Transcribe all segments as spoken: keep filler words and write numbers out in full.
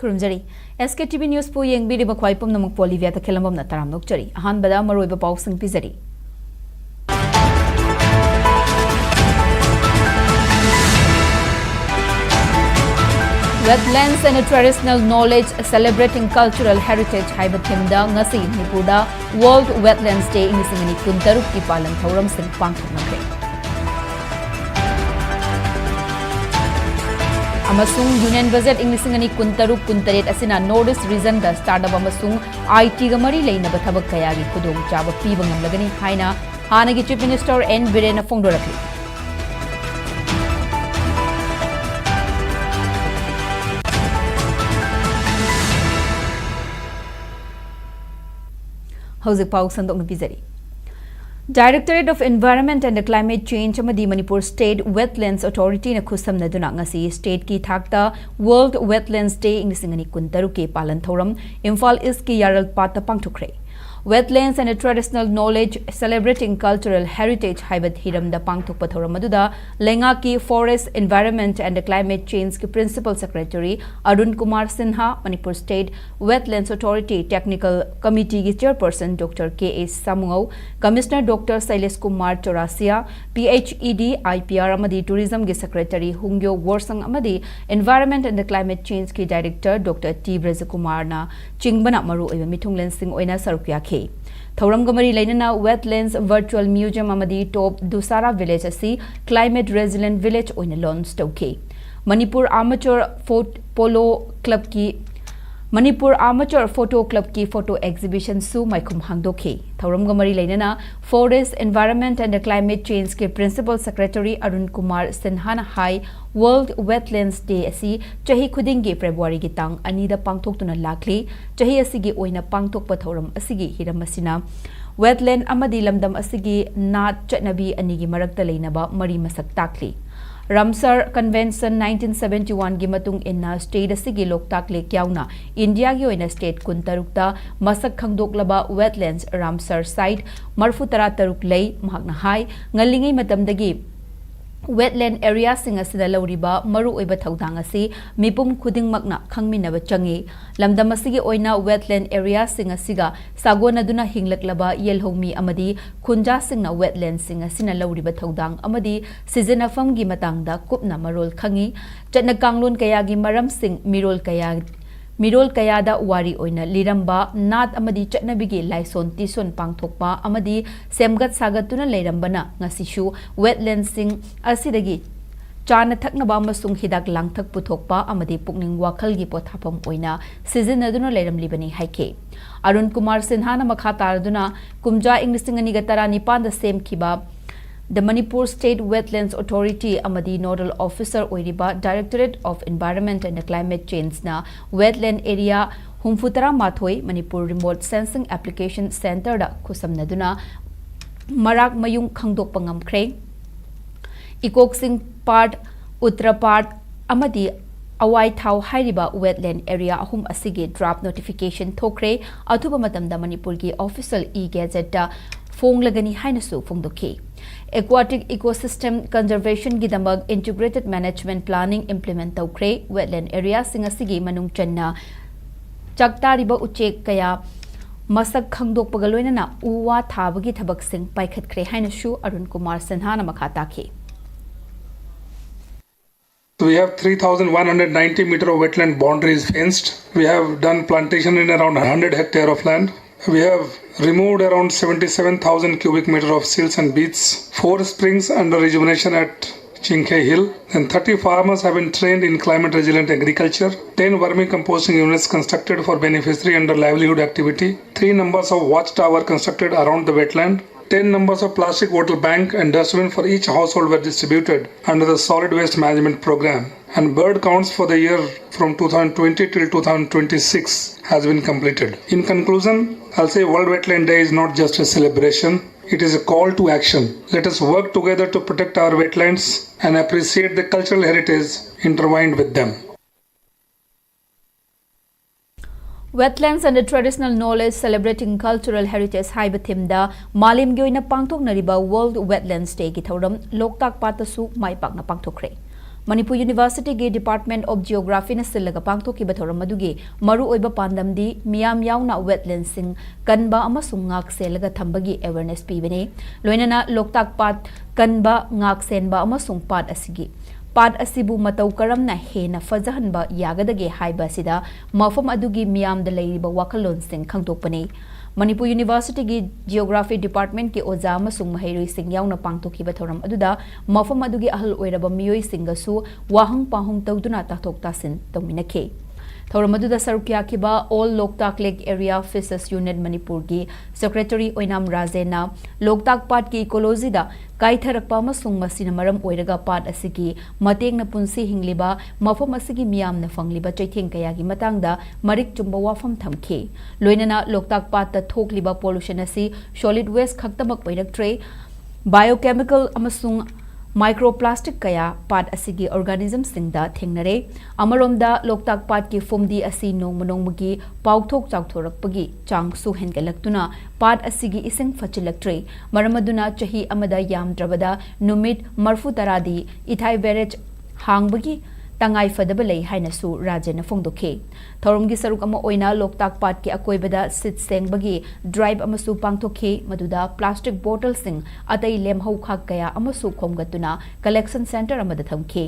ꯈꯨꯔꯨꯝꯖꯔꯤ꯫ ꯑꯦꯁ ꯀꯦ T V ꯅ꯭ꯌꯨꯁꯄꯨ ꯌꯦꯡꯕꯤꯔꯤꯕ ꯈ꯭ꯋꯥꯏ ꯄꯨꯝꯅꯃꯛꯄꯨ Olivia ꯇꯈꯦꯜꯂꯝꯕꯝꯅ ꯇꯔꯥꯝꯅ ꯑꯣꯛꯆꯔꯤ꯫ ꯑꯍꯥꯟꯕꯗ ꯃꯔꯨꯑꯣꯏꯕ ꯄꯥꯎꯁꯤꯡ ꯄꯤꯖꯔꯤ꯫ Wetlands and Traditional Knowledge Celebrating Cultural Heritage ꯍꯥꯏꯕ ꯊꯤꯝꯗ ꯉꯁꯤ ꯃꯅꯤꯄꯨꯔꯗ World Wetlands Day ꯏꯪ ꯂꯤꯁꯤꯡ ꯑꯅꯤ ꯀꯨꯟꯇꯔꯨꯛꯀꯤ ꯄꯥꯂꯟ ꯊꯧꯔꯝꯁꯤꯡ ꯄꯥꯡꯊꯣꯛꯅꯈ꯭ꯔꯦ꯫ ꯑꯃꯁꯨꯡ Union Budget ꯏꯪ ꯂꯤꯁꯤꯡ ꯑꯅꯤ ꯀꯨꯟꯇꯔꯨꯛ ꯀꯨꯟꯇꯔꯦꯠ ꯑꯁꯤꯅ North East Regionꯗ startup ꯑꯃꯁꯨꯡ ꯑꯥꯏ ꯇꯤꯒ ꯃꯔꯤ ꯂꯩꯅꯕ ꯊꯕꯛ ꯀꯌꯥꯒꯤ ꯈꯨꯗꯣꯡꯆꯥꯕ ꯄꯤꯕ ꯉꯝꯂꯒꯅꯤ ꯍꯥꯏꯅ ꯍꯥꯟꯅꯒꯤ Chief Minister ꯑꯦꯟ ꯕꯤꯔꯦꯟꯅ ꯐꯣꯡꯗꯣꯔꯛꯂꯤ꯫ ꯍꯧꯖꯤꯛ ꯄꯥꯎ ꯁꯟꯗꯣꯛꯅ ꯄꯤꯖꯔꯤ꯫ Directorate of Environment and Climate Change ꯑꯃꯗꯤ ꯃꯅꯤꯄꯨꯔ State Wetlands Authorityꯅ ꯈꯨꯠꯁꯝꯅꯗꯨꯅ ꯉꯁꯤ stateꯀꯤ ꯊꯥꯛꯇ World Wetlands Day ꯏꯪ ꯂꯤꯁꯤꯡ ꯑꯅꯤ ꯀꯨꯟꯇꯔꯨꯛꯀꯤ ꯄꯥꯂꯟ ꯊꯧꯔꯝ Imphal Eastꯀꯤ ꯌꯥꯔꯜꯄꯥꯠꯇ ꯄꯥꯡꯊꯣꯛꯈ꯭ꯔꯦ꯫ Wetlands and Traditional Knowledge Celebrating Cultural Heritage ꯍꯥꯏꯕ ꯍꯤꯔꯝꯗ ꯄꯥꯡꯊꯣꯛꯄ ꯊꯧꯔꯝ ꯑꯗꯨꯗ ꯂꯩꯉꯥꯛꯀꯤ Forest, Environment and Climate Changeꯀꯤ Principal Secretary Arun Kumar Sinha, Manipur State Wetlands Authority Technical Committeeꯒꯤ Chairperson Doctor K S Samungou, Commissioner Doctor Sailesh Kumar Chaurasia, P H E D, I P R ꯑꯃꯗꯤ Tourismꯒꯤ Secretary ꯍꯨꯡꯒ꯭ꯌꯣ ꯋꯣꯔꯁꯪ ꯑꯃꯗꯤ Environment and Climate Changeꯀꯤ Director Doctor ꯇꯤ ꯕ꯭ꯔꯖꯀꯨꯃꯥꯔꯅ ꯆꯤꯡꯕꯅ ꯃꯔꯨꯑꯣꯏꯕ ꯃꯤꯊꯨꯡꯂꯦꯟꯁꯤꯡ ꯑꯣꯏꯅ ꯁꯔꯨꯛ ꯌꯥꯈꯤ꯫ ꯊꯧꯔꯝꯒ ꯃꯔꯤ ꯂꯩꯅꯅ Wetlands Virtual Museum ꯑꯃꯗꯤ Top Dusara Village ꯑꯁꯤ Climate Resilient Village ꯑꯣꯏꯅ launch ꯇꯧꯈꯤ꯫ Manipur Amateur Pho-, Polo Clubꯀꯤ, Manipur Amateur Photo Clubꯀꯤ photo exhibitionꯁꯨ ꯃꯥꯏꯈꯨꯝ ꯍꯥꯡꯗꯣꯛꯈꯤ꯫ ꯊꯧꯔꯝꯒ ꯃꯔꯤ ꯂꯩꯅꯅ Forest, Environment and Climate Changeꯀꯤ Principal Secretary ꯑꯔꯨꯟ ꯀꯨꯃꯥꯔ ꯁꯤꯟꯍꯥꯅ ꯍꯥꯏ, World Wetlands Day ꯑꯁꯤ ꯆꯍꯤ ꯈꯨꯗꯤꯡꯒꯤ ꯐꯦꯕ꯭ꯔꯨꯋꯥꯔꯤꯒꯤ ꯇꯥꯡ ꯑꯅꯤꯗ ꯄꯥꯡꯊꯣꯛꯇꯨꯅ ꯂꯥꯛꯂꯤ꯫ ꯆꯍꯤ ꯑꯁꯤꯒꯤ ꯑꯣꯏꯅ ꯄꯥꯡꯊꯣꯛꯄ ꯊꯧꯔꯝ ꯑꯁꯤꯒꯤ ꯍꯤꯔꯝ ꯑꯁꯤꯅ wetland ꯑꯃꯗꯤ ꯂꯝꯗꯝ ꯑꯁꯤꯒꯤ ꯅꯥꯠ ꯆꯠꯅꯕꯤ ꯑꯅꯤꯒꯤ ꯃꯔꯛꯇ ꯂꯩꯅꯕ ꯃꯔꯤ ꯃꯁꯛ ꯇꯥꯛꯂꯤ꯫ Ramsar Convention nineteen seventy oneꯒꯤ ꯃꯇꯨꯡ ꯏꯟꯅ state ꯑꯁꯤꯒꯤ ꯂꯣꯛꯇꯥꯛ ꯂꯦꯛ ꯌꯥꯎꯅ ꯏꯟꯗꯤꯌꯥꯒꯤ ꯑꯣꯏꯅ state ꯀꯨꯟꯇꯔꯨꯛꯇ ꯃꯁꯛ ꯈꯪꯗꯣꯛꯂꯕ wetlands Ramsar site ꯃꯔꯤꯐꯨ ꯇꯔꯥ ꯇꯔꯨꯛ ꯂꯩ꯫ ꯃꯍꯥꯛꯅ ꯍꯥꯏ, ꯉꯜꯂꯤꯉꯩ ꯃꯇꯝꯗꯒꯤ Wetland areaꯁꯤꯡ ꯑꯁꯤꯗ ꯂꯧꯔꯤꯕ ꯃꯔꯨꯑꯣꯏꯕ ꯊꯧꯗꯥꯡ ꯑꯁꯤ ꯃꯤꯄꯨꯝ ꯈꯨꯗꯤꯡꯃꯛꯅ ꯈꯪꯃꯤꯟꯅꯕ ꯆꯪꯏ꯫ ꯂꯝꯗꯝ ꯑꯁꯤꯒꯤ ꯑꯣꯏꯅ wetland areaꯁꯤꯡ ꯑꯁꯤꯒ ꯁꯥꯒꯣꯟꯅꯗꯨꯅ ꯍꯤꯡꯂꯛꯂꯕ ꯌꯦꯜꯍꯧꯃꯤ ꯑꯃꯗꯤ ꯈꯨꯟꯖꯥꯁꯤꯡꯅ wetlandꯁꯤꯡ ꯑꯁꯤꯅ ꯂꯧꯔꯤꯕ ꯊꯧꯗꯥꯡ ꯑꯃꯗꯤ ꯁꯤꯖꯤꯟꯅꯐꯝꯒꯤ ꯃꯇꯥꯡꯗ ꯀꯨꯞꯅ ꯃꯔꯣꯜ ꯈꯪꯏ꯫ ꯆꯠꯅ ꯀꯥꯡꯂꯣꯟ ꯀꯌꯥꯒꯤ ꯃꯔꯝꯁꯤꯡ, ꯃꯤꯔꯣꯜ ꯀꯌꯥ, ꯃꯤꯔꯣꯜ ꯀꯌꯥꯗ ꯋꯥꯔꯤ ꯑꯣꯏꯅ ꯂꯤꯔꯝꯕ, ꯅꯥꯠ ꯑꯃꯗꯤ ꯆꯠꯅꯕꯤꯒꯤ ꯂꯥꯏꯁꯣꯟ ꯇꯤꯁꯣꯟ ꯄꯥꯡꯊꯣꯛꯄ ꯑꯃꯗꯤ ꯁꯦꯝꯒꯠ ꯁꯥꯒꯠꯇꯨꯅ ꯂꯩꯔꯝꯕꯅ ꯉꯁꯤꯁꯨ wetlandꯁꯤꯡ ꯑꯁꯤꯗꯒꯤ ꯆꯥꯅ ꯊꯛꯅꯕ ꯑꯃꯁꯨꯡ ꯍꯤꯗꯥꯛ ꯂꯥꯡꯊꯛ ꯄꯨꯊꯣꯛꯄ ꯑꯃꯗꯤ ꯄꯨꯛꯅꯤꯡ ꯋꯥꯈꯜꯒꯤ ꯄꯣꯊꯥꯐꯝ ꯑꯣꯏꯅ ꯁꯤꯖꯤꯟꯅꯗꯨꯅ ꯂꯩꯔꯝꯂꯤꯕꯅꯤ ꯍꯥꯏꯈꯤ꯫ ꯑꯔꯨꯟ ꯀꯨꯃꯥꯔ ꯁꯤꯟꯍꯥꯅ ꯃꯈꯥ ꯇꯥꯔꯗꯨꯅ ꯀꯨꯝꯖꯥ ꯏꯪ ꯂꯤꯁꯤꯡ ꯑꯅꯤꯒ ꯇꯔꯥꯅꯤꯄꯥꯟꯗ ꯁꯦꯝꯈꯤꯕ The Manipur State Wetlands Authority ꯑꯃꯗꯤ nodal officer ꯑꯣꯏꯔꯤꯕ Directorate of Environment and Climate Changeꯅ wetland area ꯍꯨꯝꯐꯨ ꯇꯔꯥ ꯃꯥꯊꯣꯏ ꯃꯅꯤꯄꯨꯔ remote sensing application centreꯗ ꯈꯨꯠꯁꯝꯅꯗꯨꯅ ꯃꯔꯥꯛ ꯃꯌꯨꯡ ꯈꯪꯗꯣꯛꯄ ꯉꯝꯈ꯭ꯔꯦ꯫ ꯏꯀꯣꯛꯁꯤꯡ ꯄꯥꯠ, ꯎꯇ꯭ꯔ ꯄꯥꯠ ꯑꯃꯗꯤ ꯑꯋꯥꯏꯊꯥꯎ ꯍꯥꯏꯔꯤꯕ wetland area ꯑꯍꯨꯝ ꯑꯁꯤꯒꯤ draft notification ꯊꯣꯛꯈ꯭ꯔꯦ꯫ ꯑꯊꯨꯕ ꯃꯇꯝꯗ ꯃꯅꯤꯄꯨꯔꯒꯤ official e-gazetteꯇ ꯐꯣꯡꯂꯒꯅꯤ ꯍꯥꯏꯅꯁꯨ ꯐꯣꯡꯗꯣꯛꯈꯤ꯫ Aquatic ecosystem conservationꯒꯤꯗꯃꯛ integrated management planning implement ꯇꯧꯈ꯭ꯔꯦ꯫ Wetland areaꯁꯤꯡ ꯑꯁꯤꯒꯤ ꯃꯅꯨꯡ ꯆꯟꯅ ꯆꯥꯛꯇꯥꯔꯤꯕ ꯎꯆꯦꯛ ꯀꯌꯥ ꯃꯁꯛ ꯈꯪꯗꯣꯛꯄꯒ ꯂꯣꯏꯅꯅ ꯎ ꯋꯥ ꯊꯥꯕꯒꯤ ꯊꯕꯛꯁꯤꯡ ꯄꯥꯏꯈꯠꯈ꯭ꯔꯦ ꯍꯥꯏꯅꯁꯨ ꯑꯔꯨꯟ ꯀꯨꯃꯥꯔ ꯁꯤꯟꯍꯥꯅ ꯃꯈꯥ ꯇꯥꯈꯤ꯫ We have three thousand one hundred ninety meter of wetland boundaries fenced. We have done plantation in around one hundred hectare of land. We have removed around seventy-seven thousand cubic meter of silts and beads. Four springs under rejuvenation at Chingkhe Hill. And thirty farmers have been trained in climate resilient agriculture. Ten vermicomposting units constructed for beneficiary under livelihood activity. Three numbers of watchtower constructed around the wetland. Ten numbers of plastic water bank and dustbin for each household were distributed under the solid waste management program. And bird counts for the year from two thousand twenty till two thousand twenty-six has been completed. In conclusion, I'll say World Wetland Day is not just a celebration, it is a call to action. Let us work together to protect our wetlands and appreciate the cultural heritage intertwined with them. Wetlands and the Traditional Knowledge Celebrating Cultural Heritage ꯍꯥꯏꯕ ꯊꯤꯝꯗ ꯃꯥꯂꯦꯝꯒꯤ ꯑꯣꯏꯅ ꯄꯥꯡꯊꯣꯛꯅꯔꯤꯕ World Wetlands Dayꯒꯤ ꯊꯧꯔꯝ ꯂꯣꯛꯇꯥꯛ ꯄꯥꯠꯇꯁꯨ ꯃꯥꯏ ꯄꯥꯛꯅ ꯄꯥꯡꯊꯣꯛꯈ꯭ꯔꯦ꯫ ꯃꯅꯤꯄꯨꯔ ꯌꯨꯅꯤꯚꯔꯁꯤꯇꯤꯒꯤ Department of Geographyꯅ ꯁꯤꯜꯂꯒ ꯄꯥꯡꯊꯣꯛꯈꯤꯕ ꯊꯧꯔꯝ ꯑꯗꯨꯒꯤ ꯃꯔꯨꯑꯣꯏꯕ ꯄꯥꯟꯗꯝꯗꯤ ꯃꯤꯌꯥꯝ ꯌꯥꯎꯅ wetlandsꯁꯤꯡ ꯀꯟꯕ ꯑꯃꯁꯨꯡ ꯉꯥꯛ ꯁꯦꯜꯂꯒ ꯊꯝꯕꯒꯤ awareness ꯄꯤꯕꯅꯤ꯫ ꯂꯣꯏꯅꯅ ꯂꯣꯛꯇꯥꯛ ꯄꯥꯠ ꯀꯟꯕ, ꯉꯥꯛ ꯁꯦꯟꯕ ꯑꯃꯁꯨꯡ ꯄꯥꯠ ꯑꯁꯤꯒꯤ ꯄꯥꯠ ꯑꯁꯤꯕꯨ ꯃꯇꯧ ꯀꯔꯝꯅ ꯍꯦꯟꯅ ꯐꯖꯍꯟꯕ ꯌꯥꯒꯗꯒꯦ ꯍꯥꯏꯕ ꯑꯁꯤꯗ ꯃꯐꯝ ꯑꯗꯨꯒꯤ ꯃꯤꯌꯥꯝꯗ ꯂꯩꯔꯤꯕ ꯋꯥꯈꯜꯂꯣꯟꯁꯤꯡ ꯈꯪꯗꯣꯛꯄꯅꯤ꯫ ꯃꯅꯤꯄꯨꯔ ꯌꯨꯅꯤꯚꯔꯁꯤꯇꯤꯒꯤ Geography Departmentꯀꯤ ꯑꯣꯖꯥ ꯑꯃꯁꯨꯡ ꯃꯍꯩꯔꯣꯏꯁꯤꯡ ꯌꯥꯎꯅ ꯄꯥꯡꯊꯣꯛꯈꯤꯕ ꯊꯧꯔꯝ ꯑꯗꯨꯗ ꯃꯐꯝ ꯑꯗꯨꯒꯤ ꯑꯍꯜ ꯑꯣꯏꯔꯕ ꯃꯤꯑꯣꯏꯁꯤꯡꯒꯁꯨ ꯋꯥꯍꯪ ꯄꯥꯎꯍꯪ ꯇꯧꯗꯨꯅ ꯇꯥꯊꯣꯛ ꯇꯥꯁꯤꯟ ꯇꯧꯃꯤꯟꯅꯈꯤ꯫ ꯊꯧꯔꯝ ꯑꯗꯨꯗ ꯁꯔꯨꯛ ꯌꯥꯈꯤꯕ All Lok Tak Lake Area Fishers Unit ꯃꯅꯤꯄꯨꯔꯒꯤ Secretary ꯑꯣꯏꯅꯥꯝ ꯔꯥꯖꯦꯟꯅ ꯂꯣꯛꯇꯥꯛ ꯄꯥꯠꯀꯤ ecologyꯗ ꯀꯥꯏꯊꯔꯛꯄ ꯑꯃꯁꯨꯡ ꯃꯁꯤꯅ ꯃꯔꯝ ꯑꯣꯏꯔꯒ ꯄꯥꯠ ꯑꯁꯤꯒꯤ ꯃꯇꯦꯡꯅ ꯄꯨꯟꯁꯤ ꯍꯤꯡꯂꯤꯕ ꯃꯐꯝ ꯑꯁꯤꯒꯤ ꯃꯤꯌꯥꯝꯅ ꯐꯪꯂꯤꯕ ꯆꯩꯊꯦꯡ ꯀꯌꯥꯒꯤ ꯃꯇꯥꯡꯗ ꯃꯔꯤꯛ ꯆꯨꯝꯕ ꯋꯥꯐꯝ ꯊꯝꯈꯤ꯫ ꯂꯣꯏꯅꯅ ꯂꯣꯛꯇꯥꯛ ꯄꯥꯠꯇ ꯊꯣꯛꯂꯤꯕ pollution ꯑꯁꯤ solid waste ꯈꯛꯇꯃꯛ ꯑꯣꯏꯔꯛꯇ꯭ꯔꯦ, biochemical ꯑꯃꯁꯨꯡ microplastic ꯀꯌꯥ ꯄꯥꯠ ꯑꯁꯤꯒꯤ organismꯁꯤꯡꯗ ꯊꯦꯡꯅꯔꯦ꯫ ꯑꯃꯔꯣꯝꯗ ꯂꯣꯛꯇꯥꯛ ꯄꯥꯠꯀꯤ ꯐꯨꯝꯗꯤ ꯑꯁꯤ ꯅꯣꯡꯃ ꯅꯣꯡꯃꯒꯤ ꯄꯥꯎꯊꯣꯛ ꯆꯥꯎꯊꯣꯔꯛꯄꯒꯤ ꯆꯥꯡꯁꯨ ꯍꯦꯟꯒꯠꯂꯛꯇꯨꯅ ꯄꯥꯠ ꯑꯁꯤꯒꯤ ꯏꯁꯤꯡ ꯐꯠꯆꯤꯜꯂꯛꯇ꯭ꯔꯦ꯫ ꯃꯔꯝ ꯑꯗꯨꯅ ꯆꯍꯤ ꯑꯃꯗ ꯌꯥꯝꯗ꯭ꯔꯕꯗ ꯅꯨꯃꯤꯠ ꯃꯔꯐꯨ ꯇꯔꯥꯗꯤ ꯏꯊꯥꯏ barrage ꯍꯥꯡꯕꯒꯤ ꯇꯉꯥꯏ ꯐꯗꯕ ꯂꯩ ꯍꯥꯏꯅꯁꯨ ꯔꯥꯖꯦꯟꯅ ꯐꯣꯡꯗꯣꯛꯈꯤ꯫ ꯊꯧꯔꯝꯒꯤ ꯁꯔꯨꯛ ꯑꯃ ꯑꯣꯏꯅ ꯂꯣꯛꯇꯥꯛ ꯄꯥꯠꯀꯤ ꯑꯀꯣꯏꯕꯗ ꯁꯤꯠ ꯁꯦꯡꯕꯒꯤ drive ꯑꯃꯁꯨ ꯄꯥꯡꯊꯣꯛꯈꯤ, ꯃꯗꯨꯗ plastic bottleꯁꯤꯡ, ꯑꯇꯩ ꯂꯦꯝꯍꯧꯈꯥꯛ ꯀꯌꯥ ꯑꯃꯁꯨ ꯈꯣꯝꯒꯠꯇꯨꯅ collection centre ꯑꯃꯗ ꯊꯝꯈꯤ꯫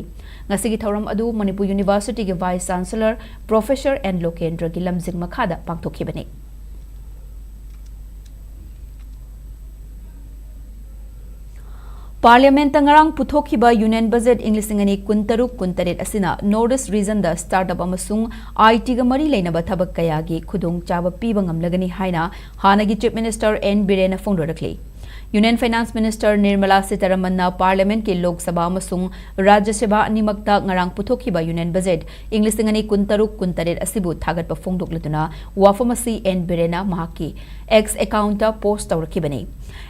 ꯉꯁꯤꯒꯤ ꯊꯧꯔꯝ ꯑꯗꯨ ꯃꯅꯤꯄꯨꯔ ꯌꯨꯅꯤꯚꯔꯁꯤꯇꯤꯒꯤ Vice Chancellor Professor ꯑꯦꯟ ꯂꯣꯀꯦꯟꯗ꯭ꯔꯒꯤ ꯂꯝꯖꯤꯡ ꯃꯈꯥꯗ ꯄꯥꯡꯊꯣꯛꯈꯤꯕꯅꯤ꯫ ꯄꯥꯔꯂꯤꯌꯥꯃꯦꯟꯠꯇ ꯉꯔꯥꯡ ꯄꯨꯊꯣꯛꯈꯤꯕ ꯌꯨꯅꯤꯌꯟ ꯕꯖꯦꯠ ꯏꯪ ꯂꯤꯁꯤꯡ ꯑꯅꯤ ꯀꯨꯟꯇꯔꯨꯛ ꯀꯨꯟꯇꯔꯦꯠ ꯑꯁꯤꯅ North East regionꯗ startup ꯑꯃꯁꯨꯡ ITꯒ ꯃꯔꯤ ꯂꯩꯅꯕ ꯊꯕꯛ ꯀꯌꯥꯒꯤ ꯈꯨꯗꯣꯡꯆꯥꯕ ꯄꯤꯕ ꯉꯝꯂꯒꯅꯤ ꯍꯥꯏꯅ ꯍꯥꯟꯅꯒꯤ Chief Minister ꯑꯦꯟ ꯕꯤꯔꯦꯟꯅ ꯐꯣꯡꯗꯣꯔꯛꯂꯤ꯫ Union Finance Minister ꯅꯤꯔꯃꯂꯥ ꯁꯤꯇꯥꯔꯥꯃꯟꯅ ꯄꯥꯔꯂꯤꯌꯥꯃꯦꯟꯠꯀꯤ ꯂꯣꯛ ꯁꯚꯥ ꯑꯃꯁꯨꯡ ꯔꯥꯖ꯭ꯌ ꯁꯚꯥ ꯑꯅꯤꯃꯛꯇ ꯉꯔꯥꯡ ꯄꯨꯊꯣꯛꯈꯤꯕ ꯌꯨꯅꯤꯌꯟ ꯕꯖꯦꯠ ꯏꯪ ꯂꯤꯁꯤꯡ ꯑꯅꯤ ꯀꯨꯟꯇꯔꯨꯛ ꯀꯨꯟꯇꯔꯦꯠ ꯑꯁꯤꯕꯨ ꯊꯥꯒꯠꯄ ꯐꯣꯡꯗꯣꯛꯂꯗꯨꯅ ꯋꯥꯐꯝ ꯑꯁꯤ ꯑꯦꯟ ꯕꯤꯔꯦꯟꯅ ꯃꯍꯥꯛꯀꯤ X account ꯇ post ꯇꯧꯔꯛꯈꯤꯕꯅꯤ꯫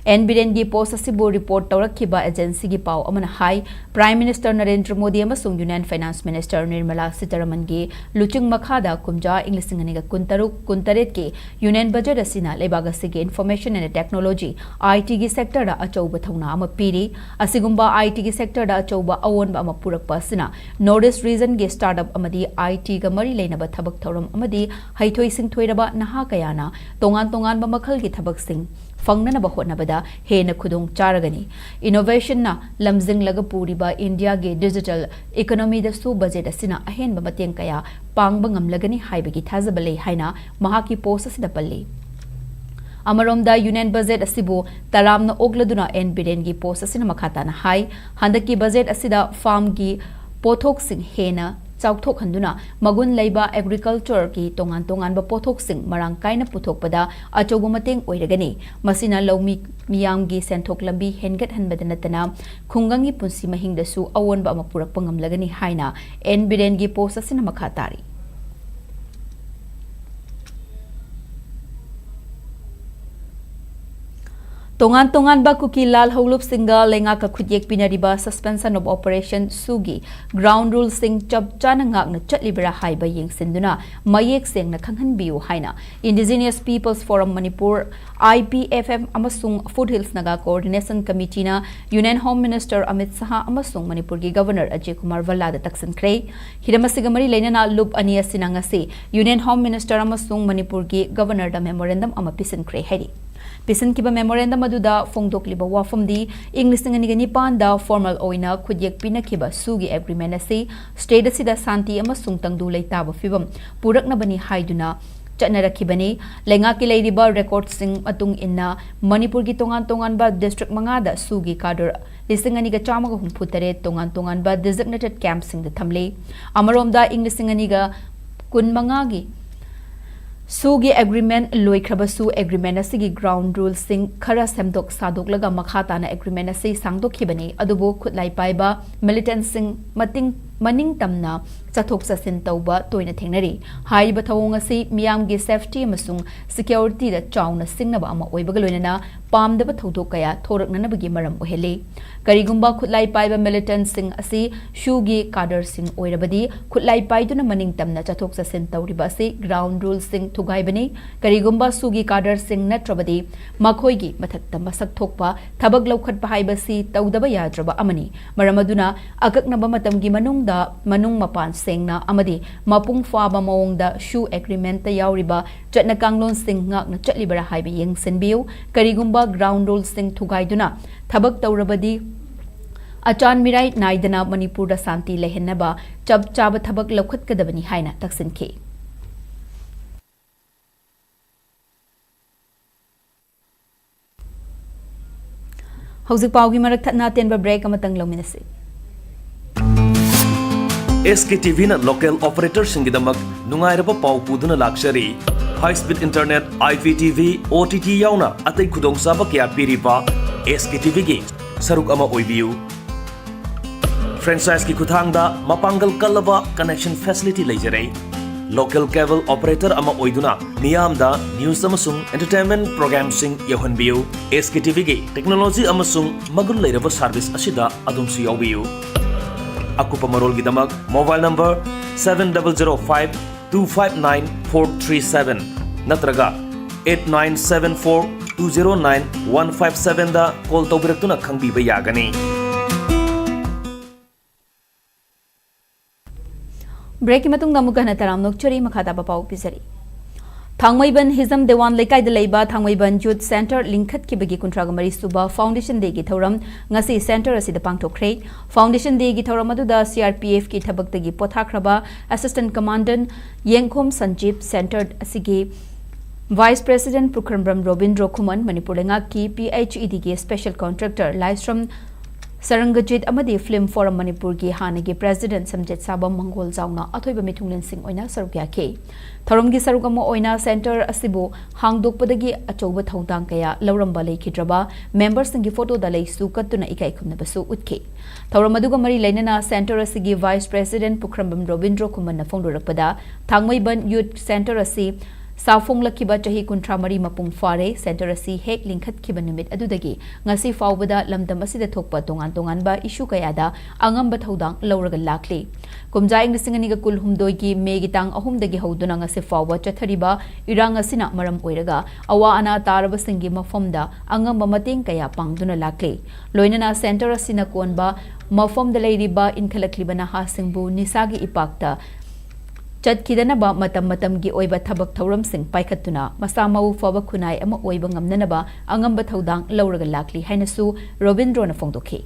ꯑꯦꯟ ꯕꯤꯔꯦꯟꯒꯤ post ꯑꯁꯤꯕꯨ report ꯇꯧꯔꯛꯈꯤꯕ agency ꯒꯤ ꯄꯥꯎ ꯑꯃꯅ ꯍꯥꯏ, Prime Minister ꯅꯔꯦꯟꯗ꯭ꯔ ꯃꯣꯗꯤ ꯑꯃꯁꯨꯡ Union Finance Minister ꯅꯤꯔꯃꯂꯥ ꯁꯤꯇꯥꯔꯥꯃꯟꯒꯤ ꯂꯨꯆꯤꯡ ꯃꯈꯥꯗ ꯀꯨꯝꯖꯥ ꯏꯪ ꯂꯤꯁꯤꯡ ꯑꯅꯤꯒ ꯀꯨꯟꯇꯔꯨꯛ ꯀꯨꯟꯇꯔꯦꯠꯀꯤ Union Budget ꯑꯁꯤꯅ ꯂꯩꯕꯥꯛ ꯑꯁꯤꯒꯤ information and technology, I T ꯒꯤ sector ꯗ ꯑꯆꯧꯕ ꯊꯧꯅꯥ ꯑꯃ ꯄꯤꯔꯤ꯫ ꯑꯁꯤꯒꯨꯝꯕ I T ꯒꯤ sector ꯗ ꯑꯆꯧꯕ ꯑꯑꯣꯟꯕ ꯑꯃ ꯄꯨꯔꯛꯄ ꯑꯁꯤꯅ North East region ꯒꯤ startup ꯑꯃꯗꯤ I T ꯒ ꯃꯔꯤ ꯂꯩꯅꯕ ꯊꯕꯛ ꯊꯧꯔꯝ ꯑꯃꯗꯤ ꯍꯩꯊꯣꯏ ꯁꯤꯡꯊꯣꯏꯔꯕ ꯅꯍꯥ ꯀꯌꯥꯅ ꯇꯣꯉꯥꯟ ꯇꯣꯉꯥꯟꯕ ꯃꯈꯜꯒꯤ ꯊꯕꯛꯁꯤꯡ ꯐꯪꯅꯅꯕ ꯍꯣꯠꯅꯕꯗ ꯍꯦꯟꯅ ꯈꯨꯗꯣꯡ ꯆꯥꯔꯒꯅꯤ꯫ Innovation ꯅ ꯂꯝꯖꯤꯡꯂꯒ ꯄꯨꯔꯤꯕ India ꯒꯤ digital economy ꯗꯁꯨ budget ꯑꯁꯤꯅ ꯑꯍꯦꯟꯕ ꯃꯇꯦꯡ ꯀꯌꯥ ꯄꯥꯡꯕ ꯉꯝꯂꯒꯅꯤ ꯍꯥꯏꯕꯒꯤ ꯊꯥꯖꯕ ꯂꯩ ꯍꯥꯏꯅ ꯃꯍꯥꯛꯀꯤ post ꯑꯁꯤꯗ ꯄꯜꯂꯤ꯫ ꯑꯃꯔꯣꯝꯗ Union Budget ꯑꯁꯤꯕꯨ ꯇꯔꯥꯝꯅ ꯑꯣꯛꯂꯗꯨꯅ ꯑꯦꯟ ꯕꯤꯔꯦꯟꯒꯤ post ꯑꯁꯤꯅ ꯃꯈꯥ ꯇꯥꯅ ꯍꯥꯏ, ꯍꯟꯗꯛꯀꯤ budget ꯑꯁꯤꯗ farm ꯒꯤ ꯄꯣꯠꯊꯣꯛꯁꯤꯡ ꯍꯦꯟꯅ ꯆꯥꯎꯊꯣꯛꯍꯟꯗꯨꯅ ꯃꯒꯨꯟ ꯂꯩꯕ agriculture ꯒꯤ ꯇꯣꯉꯥꯟ ꯇꯣꯉꯥꯟꯕ ꯄꯣꯠꯊꯣꯛꯁꯤꯡ ꯃꯔꯥꯡ ꯀꯥꯏꯅ ꯄꯨꯊꯣꯛꯄꯗ ꯑꯆꯧꯕ ꯃꯇꯦꯡ ꯑꯣꯏꯔꯒꯅꯤ꯫ ꯃꯁꯤꯅ ꯂꯧꯃꯤ ꯃꯤꯌꯥꯝꯒꯤ ꯁꯦꯟꯊꯣꯛ ꯂꯝꯕꯤ ꯍꯦꯟꯒꯠꯍꯟꯕꯗ ꯅꯠꯇꯅ ꯈꯨꯡꯒꯪꯒꯤ ꯄꯨꯟꯁꯤ ꯃꯍꯤꯡꯗꯁꯨ ꯑꯑꯣꯟꯕ ꯑꯃ ꯄꯨꯔꯛꯄ ꯉꯝꯂꯒꯅꯤ ꯍꯥꯏꯅ ꯑꯦꯟ ꯕꯤꯔꯦꯟꯒꯤ post ꯑꯁꯤꯅ ꯃꯈꯥ ꯇꯥꯔꯤ꯫ ꯇꯣꯉꯥꯟ ꯇꯣꯉꯥꯟꯕ ꯀꯨꯀꯤ ꯂꯥꯜꯍꯧꯂꯨꯞꯁꯤꯡꯒ ꯂꯩꯉꯥꯛꯀ ꯈꯨꯠꯌꯦꯛ ꯄꯤꯅꯔꯤꯕ Suspension of Operation ꯁꯨꯒꯤ ground rule ꯁꯤꯡ ꯆꯞ ꯆꯥꯅ ꯉꯥꯛꯅ ꯆꯠꯂꯤꯕ꯭ꯔꯥ ꯍꯥꯏꯕ ꯌꯦꯡꯁꯤꯟꯗꯨꯅ ꯃꯌꯦꯛ ꯁꯦꯡꯅ ꯈꯪꯍꯟꯕꯤꯌꯨ ꯍꯥꯏꯅ Indigenous Peoples Forum Manipur, I P F M, ꯑꯃꯁꯨꯡ Foothills Naga Coordination Committee ꯅ Union Home Minister ꯑꯃꯤꯠ ꯁꯍꯥ ꯑꯃꯁꯨꯡ ꯃꯅꯤꯄꯨꯔꯒꯤ Governor ꯑꯖꯌ ꯀꯨꯃꯥꯔ ꯚꯜꯂꯥꯗ ꯇꯛꯁꯤꯟꯈ꯭ꯔꯦ꯫ ꯍꯤꯔꯝ ꯑꯁꯤꯒ ꯃꯔꯤ ꯂꯩꯅꯅ ꯂꯨꯞ ꯑꯅꯤ ꯑꯁꯤꯅ ꯉꯁꯤ Union Home Minister ꯑꯃꯁꯨꯡ ꯃꯅꯤꯄꯨꯔꯒꯤ Governor ꯗ memorandum ꯑꯃ ꯄꯤꯁꯤꯟꯈ꯭ꯔꯦ ꯍꯥꯏꯔꯤ꯫ ꯄꯤꯁꯤꯟꯈꯤꯕ memorandum ꯑꯗꯨꯗ ꯐꯣꯡꯗꯣꯛꯂꯤꯕ ꯋꯥꯐꯝꯗꯤ, ꯏꯪ ꯂꯤꯁꯤꯡ ꯑꯅꯤꯒ ꯅꯤꯄꯥꯟꯗ formal ꯑꯣꯏꯅ ꯈꯨꯠꯌꯦꯛ ꯄꯤꯅꯈꯤꯕ ꯁꯨꯒꯤ agreement ꯑꯁꯤ state ꯑꯁꯤꯗ ꯁꯥꯟꯇꯤ ꯑꯃꯁꯨꯡ ꯇꯪꯗꯨ ꯂꯩꯇꯥꯕ ꯐꯤꯕꯝ ꯄꯨꯔꯛꯅꯕꯅꯤ ꯍꯥꯏꯗꯨꯅ ꯆꯠꯅꯔꯛꯈꯤꯕꯅꯤ꯫ ꯂꯩꯉꯥꯛꯀꯤ ꯂꯩꯔꯤꯕ record ꯁꯤꯡ ꯃꯇꯨꯡ ꯏꯟꯅ ꯃꯅꯤꯄꯨꯔꯒꯤ ꯇꯣꯉꯥꯟ ꯇꯣꯉꯥꯟꯕ district ꯃꯉꯥꯗ ꯁꯨꯒꯤ cadre ꯂꯤꯁꯤꯡ ꯑꯅꯤꯒ ꯆꯥꯝꯃꯒ ꯍꯨꯝꯐꯨ ꯇꯔꯦꯠ ꯇꯣꯉꯥꯟ ꯇꯣꯉꯥꯟꯕ designated camp ꯁꯤꯡꯗ ꯊꯝꯂꯤ꯫ ꯑꯃꯔꯣꯝꯗ ꯏꯪ ꯂꯤꯁꯤꯡ ꯑꯅꯤꯒ ꯀꯨꯟꯃꯉꯥꯒꯤ ꯁꯨꯒꯤ agreement ꯂꯣꯏꯈ꯭ꯔꯕꯁꯨ, agreement ꯑꯁꯤꯒꯤ ground rule ꯁꯤꯡ ꯈꯔ ꯁꯦꯝꯗꯣꯛ ꯁꯥꯗꯣꯛꯂꯒ ꯃꯈꯥ ꯇꯥꯅ agreement ꯑꯁꯤ ꯁꯥꯡꯗꯣꯛꯈꯤꯕꯅꯤ꯫ ꯑꯗꯨꯕꯨ ꯈꯨꯠꯂꯥꯏ ꯄꯥꯏꯕ militant ꯁꯤꯡ ꯃꯇꯤꯡ ꯃꯅꯤꯡ ꯇꯝꯅ ꯆꯠꯊꯣꯛ ꯆꯠꯁꯤꯟ ꯇꯧꯕ ꯇꯣꯏꯅ ꯊꯦꯡꯅꯔꯤ꯫ ꯍꯥꯏꯔꯤꯕ ꯊꯧꯑꯣꯡ ꯑꯁꯤ ꯃꯤꯌꯥꯝꯒꯤ safety ꯑꯃꯁꯨꯡ security ꯗ ꯆꯥꯎꯅ ꯁꯤꯡꯅꯕ ꯑꯃ ꯑꯣꯏꯕꯒ ꯂꯣꯏꯅꯅ ꯄꯥꯝꯗꯕ ꯊꯧꯗꯣꯛ ꯀꯌꯥ ꯊꯣꯔꯛꯅꯅꯕꯒꯤ ꯃꯔꯝ ꯑꯣꯏꯍꯜꯂꯤ꯫ ꯀꯔꯤꯒꯨꯝꯕ ꯈꯨꯠꯂꯥꯏ ꯄꯥꯏꯕ militant ꯁꯤꯡ ꯑꯁꯤ SHU ꯒꯤ cadre ꯁꯤꯡ ꯑꯣꯏꯔꯕꯗꯤ, ꯈꯨꯠꯂꯥꯏ ꯄꯥꯏꯗꯨꯅ ꯃꯅꯤꯡ ꯇꯝꯅ ꯆꯠꯊꯣꯛ ꯆꯠꯁꯤꯟ ꯇꯧꯔꯤꯕ ꯑꯁꯤ ground rule ꯁꯤꯡ ꯊꯨꯒꯥꯏꯕꯅꯤ꯫ ꯀꯔꯤꯒꯨꯝꯕ SHU ꯒꯤ cadre ꯁꯤꯡ ꯅꯠꯇ꯭ꯔꯕꯗꯤ ꯃꯈꯣꯏꯒꯤ ꯃꯊꯛꯇ ꯃꯁꯛ ꯊꯣꯛꯄ ꯊꯕꯛ ꯂꯧꯈꯠꯄ ꯍꯥꯏꯕꯁꯤ ꯇꯧꯗꯕ ꯌꯥꯗ꯭ꯔꯕ ꯑꯃꯅꯤ꯫ ꯃꯔꯝ ꯑꯗꯨꯅ, ꯑꯀꯛꯅꯕ ꯃꯇꯝꯒꯤ ꯃꯅꯨꯡꯗ ꯃꯅꯨꯡ ꯃꯄꯥꯟ ꯁꯦꯡꯅ ꯑꯃꯗꯤ ꯃꯄꯨꯡ ꯐꯥꯕ ꯃꯑꯣꯡꯗ SHU agreement ꯇ ꯌꯥꯎꯔꯤꯕ ꯆꯠꯅ ꯀꯥꯡꯂꯣꯟꯁꯤꯡ ꯉꯥꯛꯅ ꯆꯠꯂꯤꯕꯔꯥ ꯍꯥꯏꯕ ꯌꯦꯡꯁꯤꯟꯕꯤꯌꯨ꯫ ꯀꯔꯤꯒꯨꯝꯕ ground rule ꯁꯤꯡ ꯊꯨꯒꯥꯏꯗꯨꯅ ꯊꯕꯛ ꯇꯧꯔꯕꯗꯤ, ꯑꯆꯥꯟ ꯃꯤꯔꯥꯏ ꯅꯥꯏꯗꯅ ꯃꯅꯤꯄꯨꯔꯗ ꯁꯥꯟꯇꯤ ꯂꯩꯍꯟꯅꯕ ꯆꯞ ꯆꯥꯕ ꯊꯕꯛ ꯂꯧꯈꯠꯀꯗꯕꯅꯤ ꯍꯥꯏꯅ ꯇꯛꯁꯤꯟꯈꯤ꯫ ꯍꯧꯖꯤꯛ ꯄꯥꯎꯒꯤ ꯃꯔꯛ ꯊꯠꯅ ꯑꯇꯦꯟꯕ break ꯑꯃꯇꯪ ꯂꯧꯃꯤꯟꯅꯁꯤ꯫ ꯑꯦꯁ ꯀꯦ ꯇꯤ ꯚꯤꯅ local operator ꯁꯤꯡꯒꯤꯗꯃꯛ ꯅꯨꯡꯉꯥꯏꯔꯕ ꯄꯥꯎ ꯄꯨꯗꯨꯅ ꯂꯥꯛꯆꯔꯤ꯫ High speed internet, I P T V, O T T ꯌꯥꯎꯅ ꯑꯇꯩ ꯈꯨꯗꯣꯡꯆꯥꯕ ꯀꯌꯥ ꯄꯤꯔꯤꯕ ꯑꯦꯁ ꯀꯦ ꯇꯤ ꯚꯤꯒꯤ ꯁꯔꯨꯛ ꯑꯃ ꯑꯣꯏꯕꯤꯌꯨ꯫ Franchise ꯀꯤ ꯈꯨꯠꯊꯥꯡꯗ ꯃꯄꯥꯡꯒꯜ ꯀꯜꯂꯕ connection facility ꯂꯩꯖꯔꯦ꯫ Local cable operator ꯑꯃ ꯑꯣꯏꯗꯨꯅ ꯃꯤꯌꯥꯝꯗ news ꯑꯃꯁꯨꯡ entertainment program ꯁꯤꯡ ꯌꯧꯍꯟꯕꯤꯌꯨ꯫ ꯑꯦꯁ ꯀꯦ ꯇꯤ ꯚꯤꯒꯤ technology ꯑꯃꯁꯨꯡ ꯃꯒꯨꯟ ꯂꯩꯔꯕ service ꯑꯁꯤꯗ ꯑꯗꯣꯝꯁꯨ ꯌꯥꯎꯕꯤꯌꯨ꯫ ꯑꯀꯨꯞꯄ ꯃꯔꯣꯜꯒꯤꯗꯃꯛ mobile number seven double zero five two five nine four three seven ꯅꯠꯇ꯭ꯔꯒ eight nine seven four two zero nine one five seven ꯗ call ꯇꯧꯕꯤꯔꯛꯇꯨꯅ ꯈꯪꯕꯤꯕ ꯌꯥꯒꯅꯤ꯫ Break ꯀꯤ ꯃꯇꯨꯡꯗ ꯑꯃꯨꯛ ꯍꯟꯅ ꯇꯔꯥꯝꯅ ꯑꯣꯛꯆꯔꯤ꯫ ꯃꯈꯥ ꯇꯥꯕ ꯄꯥꯎ ꯄꯤꯖꯔꯤ꯫ ꯊꯥꯡꯃꯩꯕꯟ ꯍꯤꯖꯝ ꯗꯦꯋꯥꯟ ꯂꯩꯀꯥꯏꯗ ꯂꯩꯕ ꯊꯥꯡꯃꯩꯕꯟ Youth Centre ꯂꯤꯡꯈꯠꯈꯤꯕꯒꯤ ꯀꯨꯟꯊ꯭ꯔꯥꯒ ꯃꯔꯤ ꯁꯨꯕ Foundation Day ꯒꯤ ꯊꯧꯔꯝ ꯉꯁꯤ centre ꯑꯁꯤꯗ ꯄꯥꯡꯊꯣꯛꯈ꯭ꯔꯦ꯫ Foundation Day ꯒꯤ ꯊꯧꯔꯝ ꯑꯗꯨꯗ C R P F ꯀꯤ ꯊꯕꯛꯇꯒꯤ ꯄꯣꯊꯥꯈ꯭ꯔꯕ Assistant Commandant ꯌꯦꯡꯈꯣꯝ ꯁꯟꯖꯤꯞ, centre ꯑꯁꯤꯒꯤ Vice President ꯄꯨꯈ꯭ꯔꯝꯕꯝ ꯔꯣꯕꯤꯟꯗ꯭ꯔꯣ ꯈꯨꯃꯟ, ꯃꯅꯤꯄꯨꯔ ꯂꯩꯉꯥꯛꯀꯤ P H E D ꯒꯤ special contractor ꯂꯥꯏꯁ꯭ꯔꯝ ꯁꯔꯪꯒꯖꯤꯠ ꯑꯃꯗꯤ ꯐꯤꯜꯝ ꯐꯣꯔꯝ ꯃꯅꯤꯄꯨꯔꯒꯤ ꯍꯥꯟꯅꯒꯤ ꯄ꯭ꯔꯦꯁꯤꯗꯦꯟꯠ ꯁꯝꯖꯦꯠ ꯁꯥꯕꯝ ꯃꯪꯒꯣꯜꯖꯥꯎꯅ ꯑꯊꯣꯏꯕ ꯃꯤꯊꯨꯡꯂꯦꯟꯁꯤꯡ ꯑꯣꯏꯅ ꯁꯔꯨꯛ ꯌꯥꯈꯤ꯫ ꯊꯧꯔꯝꯒꯤ ꯁꯔꯨꯛ ꯑꯃ ꯑꯣꯏꯅ ꯁꯦꯟꯇꯔ ꯑꯁꯤꯕꯨ ꯍꯥꯡꯗꯣꯛꯄꯗꯒꯤ ꯑꯆꯧꯕ ꯊꯧꯗꯥꯡ ꯀꯌꯥ ꯂꯧꯔꯝꯕ ꯂꯩꯈꯤꯗ꯭ꯔꯕ ꯃꯦꯝꯕꯔꯁꯤꯡꯒꯤ ꯐꯣꯇꯣꯗ ꯂꯩꯁꯨ ꯀꯠꯇꯨꯅ ꯏꯀꯥꯏ ꯈꯨꯝꯅꯕꯁꯨ ꯎꯠꯈꯤ꯫ ꯊꯧꯔꯝ ꯑꯗꯨꯒ ꯃꯔꯤ ꯂꯩꯅꯅ ꯁꯦꯟꯇꯔ ꯑꯁꯤꯒꯤ ꯚꯥꯏꯁ ꯄ꯭ꯔꯦꯁꯤꯗꯦꯟꯠ ꯄꯨꯈ꯭ꯔꯝꯕꯝ ꯔꯣꯕꯤꯟꯗ꯭ꯔꯣ ꯈꯨꯃꯟꯅ ꯐꯣꯡꯗꯣꯔꯛꯄꯗ, ꯊꯥꯡꯃꯩꯕꯟ ꯌꯨꯠ ꯁꯦꯟꯇꯔ ꯑꯁꯤ ꯁꯥꯐꯣꯡꯂꯛꯈꯤꯕ ꯆꯍꯤ ꯀꯨꯟꯊ꯭ꯔꯥ ꯃꯔꯤ ꯃꯄꯨꯡ ꯐꯥꯔꯦ꯫ ꯁꯦꯟꯇꯔ ꯑꯁꯤ ꯍꯦꯛ ꯂꯤꯡꯈꯠꯈꯤꯕ ꯅꯨꯃꯤꯠ ꯑꯗꯨꯗꯒꯤ ꯉꯁꯤ ꯐꯥꯎꯕꯗ ꯂꯝꯗꯝ ꯑꯁꯤꯗ ꯊꯣꯛꯄ ꯇꯣꯉꯥꯟ ꯇꯣꯉꯥꯟꯕ ꯏꯁꯨ ꯀꯌꯥꯗ ꯑꯉꯝꯕ ꯊꯧꯗꯥꯡ ꯂꯧꯔꯒ ꯂꯥꯛꯂꯤ꯫ ꯀꯨꯝꯖꯥ ꯏꯪ ꯂꯤꯁꯤꯡ ꯑꯅꯤꯒ ꯀꯨꯟꯍꯨꯝꯗꯣꯏꯒꯤ ꯃꯦꯒꯤ ꯇꯥꯡ ꯑꯍꯨꯝꯗꯒꯤ ꯍꯧꯗꯨꯅ ꯉꯁꯤ ꯐꯥꯎꯕ ꯆꯠꯊꯔꯤꯕ ꯏꯔꯥꯡ ꯑꯁꯤꯅ ꯃꯔꯝ ꯑꯣꯏꯔꯒ ꯑꯋꯥ ꯑꯅꯥ ꯇꯥꯔꯕꯁꯤꯡꯒꯤ ꯃꯐꯝꯗ ꯑꯉꯝꯕ ꯃꯇꯦꯡ ꯀꯌꯥ ꯄꯥꯡꯗꯨꯅ ꯂꯥꯛꯂꯤ꯫ ꯂꯣꯏꯅꯅ ꯁꯦꯟꯇꯔ ꯑꯁꯤꯅ ꯀꯣꯟꯕ ꯃꯐꯝꯗ ꯂꯩꯔꯤꯕ ꯏꯟꯈꯠꯂꯛꯂꯤꯕ ꯅꯍꯥꯁꯤꯡꯕꯨ ꯅꯤꯁꯥꯒꯤ ꯏꯄꯥꯛꯇ ꯆꯠꯈꯤꯗꯅꯕ ꯃꯇꯝ ꯃꯇꯝꯒꯤ ꯑꯣꯏꯕ ꯊꯕꯛ ꯊꯧꯔꯝꯁꯤꯡ ꯄꯥꯏꯈꯠꯇꯨꯅ ꯃꯁꯥ ꯃꯎ ꯐꯕ ꯈꯨꯟꯅꯥꯏ ꯑꯃ ꯑꯣꯏꯕ ꯉꯝꯅꯅꯕ ꯑꯉꯝꯕ ꯊꯧꯗꯥꯡ ꯂꯧꯔꯒ ꯂꯥꯛꯂꯤ ꯍꯥꯏꯅꯁꯨ ꯔꯣꯕꯤꯟꯗ꯭ꯔꯣꯅ ꯐꯣꯡꯗꯣꯛꯈꯤ꯫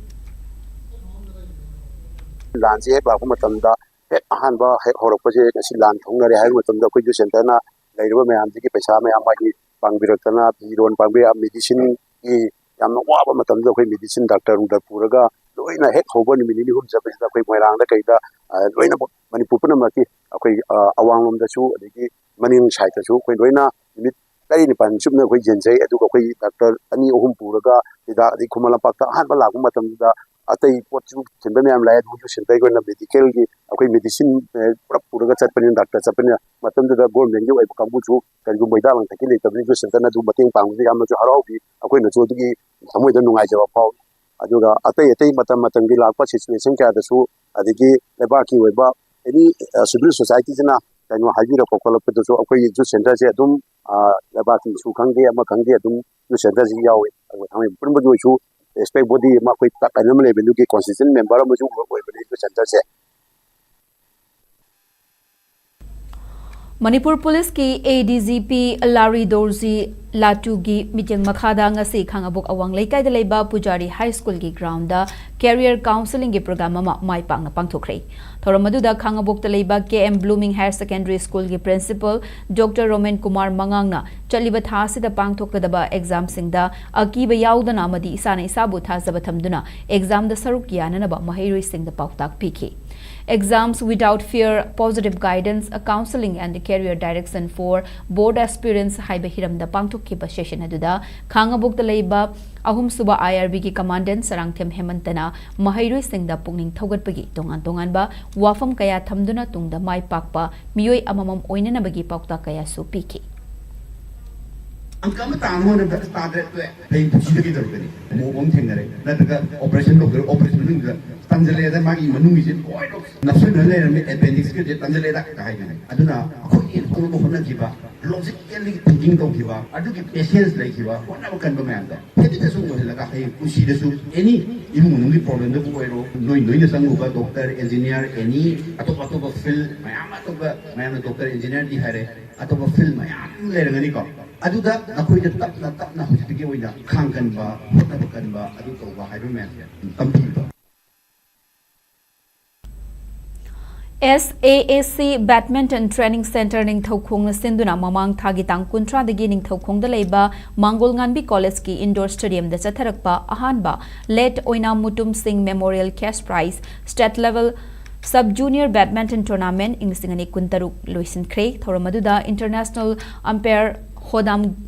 ꯂꯥꯟꯁꯦ ꯍꯦꯛ ꯂꯥꯛꯄ ꯃꯇꯝꯗ, ꯍꯦꯛ ꯑꯍꯥꯟꯕ ꯍꯦꯛ ꯍꯧꯔꯛꯄꯁꯦ, ꯉꯁꯤ ꯂꯥꯟ ꯊꯣꯛꯅꯔꯦ ꯍꯥꯏꯕ ꯃꯇꯝꯗ ꯑꯩꯈꯣꯏ ꯌꯨꯠ ꯁꯦꯟꯇꯔꯅ ꯂꯩꯔꯤꯕ ꯃꯌꯥꯝꯁꯤꯒꯤ ꯄꯩꯁꯥ ꯃꯌꯥꯝ ꯃꯥꯒꯤ ꯄꯥꯡꯕꯤꯔꯛꯇꯅ, ꯐꯤꯔꯣꯟ ꯄꯥꯡꯕꯤꯔꯛ, ꯃꯦꯗꯤꯁꯤꯟꯒꯤ ꯌꯥꯝꯅ ꯋꯥꯕ ꯃꯇꯝꯗ ꯑꯩꯈꯣꯏ ꯃꯦꯗꯤꯁꯤꯟ ꯗꯥꯛꯇꯔ ꯅꯨꯡꯗꯔ ꯄꯨꯔꯒ ꯂꯣꯏꯅ ꯍꯦꯛ ꯍꯧꯕ ꯅꯨꯃꯤꯠ ꯅꯤꯅꯤ ꯑꯍꯨꯝ ꯆꯠꯄꯁꯤꯗ ꯑꯩꯈꯣꯏ ꯃꯣꯏꯔꯥꯡꯗ ꯀꯩꯗ, ꯑ, ꯂꯣꯏꯅꯃꯛ ꯃꯅꯤꯄꯨꯔ ꯄꯨꯝꯅꯃꯛꯀꯤ ꯑꯩꯈꯣꯏ, ꯑ, ꯑꯋꯥꯡꯂꯣꯝꯗꯁꯨ ꯑꯗꯒꯤ ꯃꯅꯤꯡ ꯁꯥꯏꯠꯇꯁꯨ ꯑꯩꯈꯣꯏ ꯂꯣꯏꯅ ꯅꯨꯃꯤꯠ ꯇꯔꯦꯠ ꯅꯤꯄꯥꯜ ꯆꯨꯞꯅ ꯑꯩꯈꯣꯏ ꯌꯦꯟꯖꯩ꯫ ꯑꯗꯨꯒ ꯑꯩꯈꯣꯏ ꯗꯥꯛꯇꯔ ꯑꯅꯤ ꯑꯍꯨꯝ ꯄꯨꯔꯒ ꯍꯤꯗꯥꯛ, ꯑꯗꯩ ꯈꯨꯃꯟ ꯂꯝꯄꯥꯛꯇ ꯑꯍꯥꯟꯕ ꯂꯥꯛꯄ ꯃꯇꯝꯗ ꯑꯇꯩ ꯄꯣꯠꯁꯨ ꯊꯤꯟꯕ ꯃꯌꯥꯝ ꯂꯥꯛꯑꯦ꯫ ꯑꯗꯨꯁꯨ ꯁꯦꯟꯇꯔꯒꯤ ꯑꯣꯏꯅ ꯃꯦꯗꯤꯀꯦꯜꯒꯤ ꯑꯩꯈꯣꯏ ꯃꯦꯗꯤꯁꯤꯟ, ꯑ, ꯄꯨꯂꯞ ꯄꯨꯔꯒ ꯆꯠꯄꯅꯤꯅ, ꯗꯥꯛꯇꯔ ꯆꯠꯄꯅꯤꯅ, ꯃꯇꯝꯗꯨꯗ ꯒꯣꯔꯃꯦꯟꯒꯤ ꯑꯣꯏꯕ ꯀꯥꯡꯕꯨꯁꯨ ꯀꯔꯤꯒꯨꯝꯕ ꯍꯤꯗꯥꯛ ꯂꯥꯡꯊꯛꯀꯤ ꯂꯩꯇꯕꯅꯤꯅ ꯁꯦꯟꯇꯔꯅ ꯑꯗꯨ ꯃꯇꯦꯡ ꯄꯥꯡꯕꯗ ꯌꯥꯝꯅꯁꯨ ꯍꯔꯥꯎꯕꯤ꯫ ꯑꯩꯈꯣꯏꯅꯁꯨ ꯑꯗꯨꯒꯤ ꯊꯃꯣꯏꯗ ꯅꯨꯡꯉꯥꯏꯖꯕ ꯐꯥꯎꯏ꯫ ꯑꯗꯨꯒ ꯑꯇꯩ ꯑꯇꯩ ꯃꯇꯝ ꯃꯇꯝꯒꯤ ꯂꯥꯛꯄ ꯁꯤꯆꯨꯋꯦꯁꯟ ꯀꯌꯥꯗꯁꯨ, ꯑꯗꯒꯤ ꯂꯩꯕꯥꯛꯀꯤ ꯑꯣꯏꯕ ꯑꯦꯅꯤ, ꯑ, ꯁꯤꯚꯤꯜ ꯁꯣꯁꯥꯏꯇꯤꯁꯤꯅ ꯀꯩꯅꯣ ꯍꯥꯏꯕꯤꯔꯛꯄ ꯈꯣꯠꯂꯛꯄꯗꯁꯨ ꯑꯩꯈꯣꯏ ꯌꯨꯠ ꯁꯦꯟꯇꯔꯁꯦ ꯑꯗꯨꯝ, ꯑ, ꯂꯩꯕꯥꯛꯀꯤ ꯏꯁꯨ ꯈꯪꯗꯦ, ꯑꯃ ꯈꯪꯗꯦ, ꯑꯗꯨꯝ ꯌꯨꯠ ꯁꯦꯟꯇꯔꯁꯤ ꯌꯥꯎꯏ꯫ ꯑꯗꯨꯒ ꯊꯥꯡꯃꯩꯕꯟ ꯄꯨꯝꯕꯒꯤ ꯑꯣꯏꯁꯨ ꯔꯦꯁꯄꯦꯛ ꯕꯣꯗꯤ ꯑꯃ ꯑꯩꯈꯣꯏ ꯀꯩꯅꯣ ꯑꯃ ꯂꯩꯕ, ꯑꯗꯨꯒꯤ ꯀꯣꯟꯁꯇꯤꯇ꯭ꯌꯨꯟ ꯃꯦꯝꯕꯔ ꯑꯃꯁꯨ ꯑꯣꯏꯕꯅꯤ ꯌꯨꯠ ꯁꯦꯟꯇꯔꯁꯦ꯫ ꯃꯅꯤꯄꯨꯔ ꯄꯨꯂꯤꯁꯀꯤ ꯑꯦ ꯗꯤ ꯖꯤ ꯄꯤ ꯂꯥꯔꯤ ꯗꯣꯔꯖꯤ ꯂꯥꯇꯨꯒꯤ ꯃꯤꯠꯌꯦꯡ ꯃꯈꯥꯗ ꯉꯁꯤ ꯈꯥꯉꯕꯣꯛ ꯑꯋꯥꯡ ꯂꯩꯀꯥꯏꯗ ꯂꯩꯕ ꯄꯨꯖꯥꯔꯤ ꯍꯥꯏ ꯁ꯭ꯀꯨꯜꯒꯤ ꯒ꯭ꯔꯥꯎꯟꯗ ꯀꯦꯔꯤꯌꯔ ꯀꯥꯎꯟꯁꯦꯂꯤꯡꯒꯤ ꯄ꯭ꯔꯣꯒ꯭ꯔꯥꯝ ꯑꯃ ꯃꯥꯏ ꯄꯥꯛꯅ ꯄꯥꯡꯊꯣꯛꯈ꯭ꯔꯦ꯫ ꯊꯧꯔꯝ ꯑꯗꯨꯗ ꯈꯥꯉꯕꯣꯛꯇ ꯂꯩꯕ ꯀꯦ ꯑꯦꯝ ꯕ꯭ꯂꯨꯃꯤꯡ ꯍꯥꯌꯔ ꯁꯦꯀꯦꯟꯗꯔꯤ ꯁ꯭ꯀꯨꯜꯒꯤ ꯄ꯭ꯔꯤꯟꯁꯤꯄꯜ ꯗꯣꯛꯇꯔ ꯔꯣꯃꯦꯟ ꯀꯨꯃꯥꯔ ꯃꯉꯥꯡꯅ ꯆꯠꯂꯤꯕ ꯊꯥ ꯑꯁꯤꯗ ꯄꯥꯡꯊꯣꯛꯀꯗꯕ ꯑꯦꯛꯖꯥꯝꯁꯤꯡꯗ ꯑꯀꯤꯕ ꯌꯥꯎꯗꯅ ꯑꯃꯗꯤ ꯏꯁꯥꯅ ꯏꯁꯥꯕꯨ ꯊꯥꯖꯕ ꯊꯝꯗꯨꯅ ꯑꯦꯛꯖꯥꯝꯗ ꯁꯔꯨꯛ ꯌꯥꯅꯅꯕ ꯃꯍꯩꯔꯣꯏꯁꯤꯡꯗ ꯄꯥꯎꯇꯥꯛ ꯄꯤꯈꯤ꯫ Exams without fear, positive guidance, counseling and career direction for board aspirants ꯍꯥꯏꯕ ꯍꯤꯔꯝꯗ ꯄꯥꯡꯊꯣꯛꯈꯤꯕ ꯁꯦꯁꯟ ꯑꯗꯨꯗ ꯈꯥꯉꯕꯣꯛꯇ ꯂꯩꯕ ꯑꯍꯨꯝꯁꯨꯕ ꯑꯥꯏ ꯑꯥꯔ ꯕꯤꯒꯤ ꯀꯃꯥꯟꯗꯦꯟ ꯁꯔꯥꯡꯊꯦꯝ ꯍꯦꯃꯟꯇꯅ ꯃꯍꯩꯔꯣꯏꯁꯤꯡꯗ ꯄꯨꯛꯅꯤꯡ ꯊꯧꯒꯠꯄꯒꯤ ꯇꯣꯉꯥꯟ ꯇꯣꯉꯥꯟꯕ ꯋꯥꯐꯝ ꯀꯌꯥ ꯊꯝꯗꯨꯅ ꯇꯨꯡꯗ ꯃꯥꯏ ꯄꯥꯛꯄ ꯃꯤꯑꯣꯏ ꯑꯃꯃꯝ ꯑꯣꯏꯅꯅꯕꯒꯤ ꯄꯥꯎꯇꯥꯛ ꯀꯌꯥꯁꯨ ꯄꯤꯈꯤ꯫ ꯑꯪꯀ ꯑꯃ ꯇꯥꯅ ꯍꯣꯠꯅꯕꯗ ꯇꯥꯗ꯭ꯔꯦ, ꯇꯣꯛꯑꯦ꯫ ꯍꯌꯦꯡ ꯄꯨꯟꯁꯤꯗ ꯀꯩꯗꯧꯔꯛꯀꯅꯤ? ꯑꯃꯣꯕ ꯑꯃ ꯊꯦꯡꯅꯔꯦ, ꯅꯠꯇ꯭ꯔꯒ ꯑꯣꯄꯔꯦꯁꯟ ꯇꯧꯗꯣꯏꯔꯦ, ꯑꯣꯄꯔꯦꯁꯟ ꯃꯅꯨꯡꯗ ꯇꯟꯖꯜꯂꯛꯑꯦꯗ, ꯃꯥꯒꯤ ꯃꯅꯨꯡꯒꯤꯁꯦ ꯂꯣꯏꯅ ꯅꯞꯁꯤꯟꯅ ꯂꯩꯔꯝꯃꯦ, ꯑꯦꯄꯦꯟꯗꯤꯛꯁꯀꯁꯦ ꯇꯟꯖꯜꯂꯛꯑꯦꯗ ꯀ ꯍꯥꯏꯗꯣꯏꯅꯦ꯫ ꯑꯗꯨꯅ ꯑꯩꯈꯣꯏꯒꯤ ꯍꯣꯠꯅꯕ ꯍꯣꯠꯅꯈꯤꯕ, ꯂꯣꯖꯤꯀꯦꯜꯂꯤ ꯊꯤꯡꯀꯤꯡ ꯇꯧꯈꯤꯕ, ꯑꯗꯨꯒꯤ ꯄꯦꯁꯦꯟꯁ ꯂꯩꯈꯤꯕ, ꯍꯣꯠꯅꯕ ꯀꯟꯕ ꯃꯌꯥꯝꯗꯣ ꯍꯦꯕꯤꯠꯇꯁꯨ ꯑꯣꯏꯍꯜꯂꯒ ꯍꯌꯦꯡ ꯄꯨꯟꯁꯤꯗꯁꯨ ꯑꯦꯅꯤ ꯏꯃꯨꯡ ꯃꯅꯨꯡꯒꯤ ꯄ꯭ꯔꯣꯕ꯭ꯂꯦꯝꯗꯕꯨ ꯑꯣꯏꯔꯣ, ꯅꯣꯏ ꯅꯣꯏꯅ ꯆꯪꯉꯨꯕ ꯗꯣꯛꯇꯔ, ꯏꯟꯖꯤꯅꯤꯌꯥꯔ, ꯑꯦꯅꯤ ꯑꯇꯣꯞ ꯑꯇꯣꯞꯄ ꯐꯤꯜ ꯃꯌꯥꯝ, ꯑꯇꯣꯞꯄ ꯃꯌꯥꯝꯅ ꯗꯣꯛꯇꯔ, ꯏꯟꯖꯤꯅꯤꯌꯥꯔꯗꯤ ꯍꯥꯏꯔꯦ, ꯑꯇꯣꯞꯄ ꯐꯤꯜ ꯃꯌꯥꯝ ꯂꯩꯔꯝꯒꯅꯤꯀꯣ꯫ ꯑꯗꯨꯗ ꯅꯈꯣꯏꯗ ꯇꯞꯅ ꯇꯞꯅ ꯍꯧꯖꯤꯛꯇꯒꯤ ꯑꯣꯏꯅ ꯈꯥꯡ ꯀꯟꯕ, ꯍꯣꯠꯅꯕ ꯀꯟꯕ, ꯑꯗꯨ ꯇꯧꯕ ꯍꯥꯏꯕ ꯃꯌꯥꯝꯁꯦ ꯇꯝꯕꯤꯕ꯫ ꯑꯦꯁ ꯑꯦ ꯑꯦ ꯁꯤ Badminton Training Centre ꯅꯤꯡꯊꯧꯈꯣꯡꯅ ꯁꯤꯟꯗꯨꯅ ꯃꯃꯥꯡ ꯊꯥꯒꯤ ꯇꯥꯡ ꯀꯨꯟꯊ꯭ꯔꯥꯗꯒꯤ ꯅꯤꯡꯊꯧꯈꯣꯡꯗ ꯂꯩꯕ ꯃꯥꯡꯒꯣꯜ ꯉꯥꯟꯕꯤ ꯀꯣꯂꯦꯖꯀꯤ ꯏꯟꯗꯣꯔ ꯁ꯭ꯇꯦꯗꯤꯌꯝꯗ ꯆꯠꯊꯔꯛꯄ ꯑꯍꯥꯟꯕ ꯂꯦꯠ ꯑꯣꯏꯅꯥꯝ Mutum Singh memorial cash prize state level sub junior badminton tournament ꯏꯪ ꯂꯤꯁꯤꯡ ꯑꯅꯤ ꯀꯨꯟꯇꯔꯨꯛ ꯂꯣꯏꯁꯤꯟꯈ꯭ꯔꯦ꯫ ꯊꯧꯔꯝ ꯑꯗꯨꯗ ꯏꯟꯇꯔꯅꯦꯁꯅꯦꯜ ꯑꯝꯄꯥꯌꯔ ꯍꯣꯗꯥꯝ